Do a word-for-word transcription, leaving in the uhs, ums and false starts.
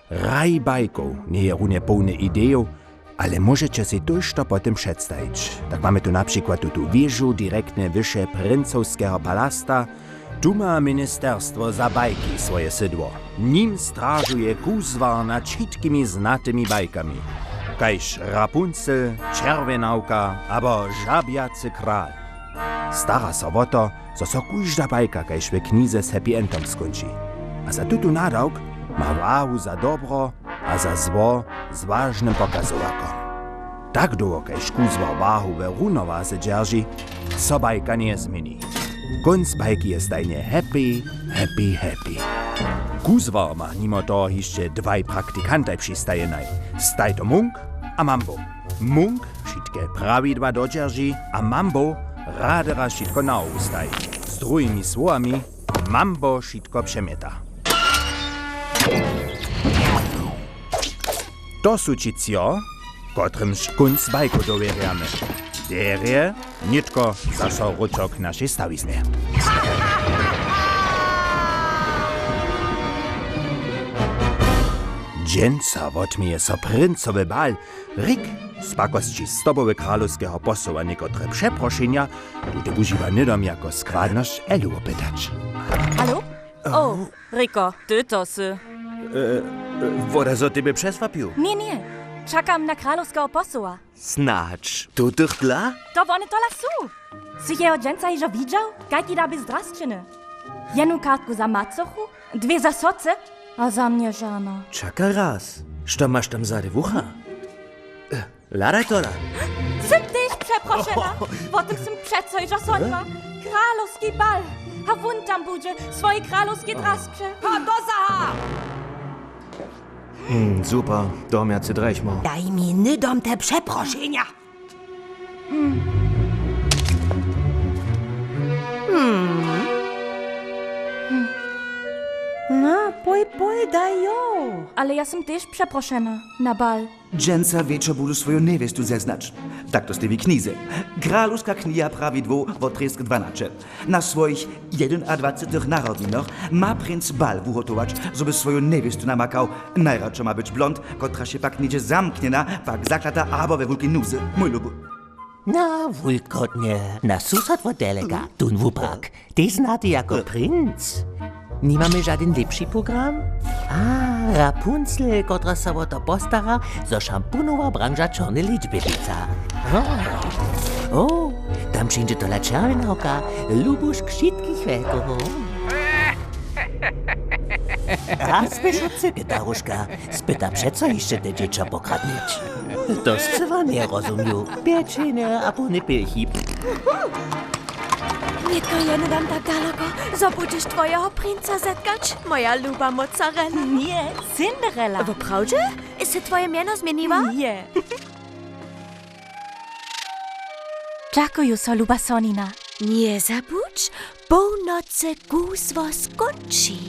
Raj bajkow njeje runje połny idejow, ale móžeće sej tójšto po tym předstajić. Tak mamy tu na přikład tutu wěžu direktnje wyše princowskeho palasta. Tu ma ministerstwo za bajki swoje sydło. W nim stražuje kuzłar nad wšitkimi znatymi bajkami, kaž Rapunzel, Čerwjenawka abo Žabjacy kral. Stara so wo to, zo so kóžda bajka kaž w knize z happy endom skónči. A za tutu nadawk ma wahu za dobro a za zło z wažnym pokazowakom. Tak dołho kaž kuzło wahu we runowaze dźerži, so bajka njezměni. Kónc bajki je stajnje happy, happy, happy. Kuzło ma nimo toho hišće dwaj praktikantaj přistajenaj, Stajto Munk a Mambo. Munk wšitke prawidła dodźerži a Mambo rady raz wšitko nawołustaji. Z druhimi słowami, Mambo wšitko přemjeta. To su ći třo, kotrymž kónc bajku dowěrjamy. Derje, nětko zaso wróćo k našej stawiznje. Dźensa wotměje so princowy bal. Rik, z pakosći stobowy kralowskeho posyła někotre přeprošenja, tute wužiwa hnydom jako składnosć Elu wopytać. Halo? O, Riko, ty to sy. E, e, woda zo tebje přeswapił? Ně, ně. Čakam na kralowskeho posyła. Snadź tutych dla? To wone tola su. Sy jeho dźensa hižo widźał? Kajki da bě zdrasćeny. Jednu kartku za macochu, dwě za socy a za mnje žana. Čaka raz, što maš tam zady wucha? E, hladaj tola. Sy tež přeprošena. Wo tym sym přeco hižo sonila. Kralowski bal. A wón tam budźe w swojej kralowskej drasće. Ha, dosaha! Hm, super, domjace drjechmo. Daj mi hnydom te přeprošenja. Na, pój, pój, daj jo. Ale ja sym tež přeprošena na bal. Dźensa wječor budu swoju njewěstu zeznać. Tak to steji w knize. Kralowska kniha prawi dwóch wot trěsk dwanaće. Na swojich jedynadwacetych narodninach ma princ bal wuhotować, zo by swoju njewěstu namakał. Najradšo ma być blond, kotraž je pak něhdźe zamknjena, pak zaklata abo we wulkej nuzy. Mój luby. Na wulkotnje, na susad wot daleka, tón wupak. Tež znaty jako princ. Nimamy žadyn lěpši program? A, Rapunzel, kotraž so wo to postara, zo šamponowa branža čorne ličby pěca. O, o, tam přińdźe tola čerwjenawka, lubušk wšitkich wjelkow. A spěšo cyke, daruška, spyta přeco hišće te dźěćo pokradnyć. To scyła njerozumju. Pječenje a połne pěchi. Nětko je hnydom tak daloko, zo budźeš twojeho princa zetkać, moja luba mocarela. Ně, Cinderella. Woprawdźe? Sy twoje mjeno změniła? Ně. Dźakuju so, luba sonina. Njezabudź, połnocy kuzło skónči.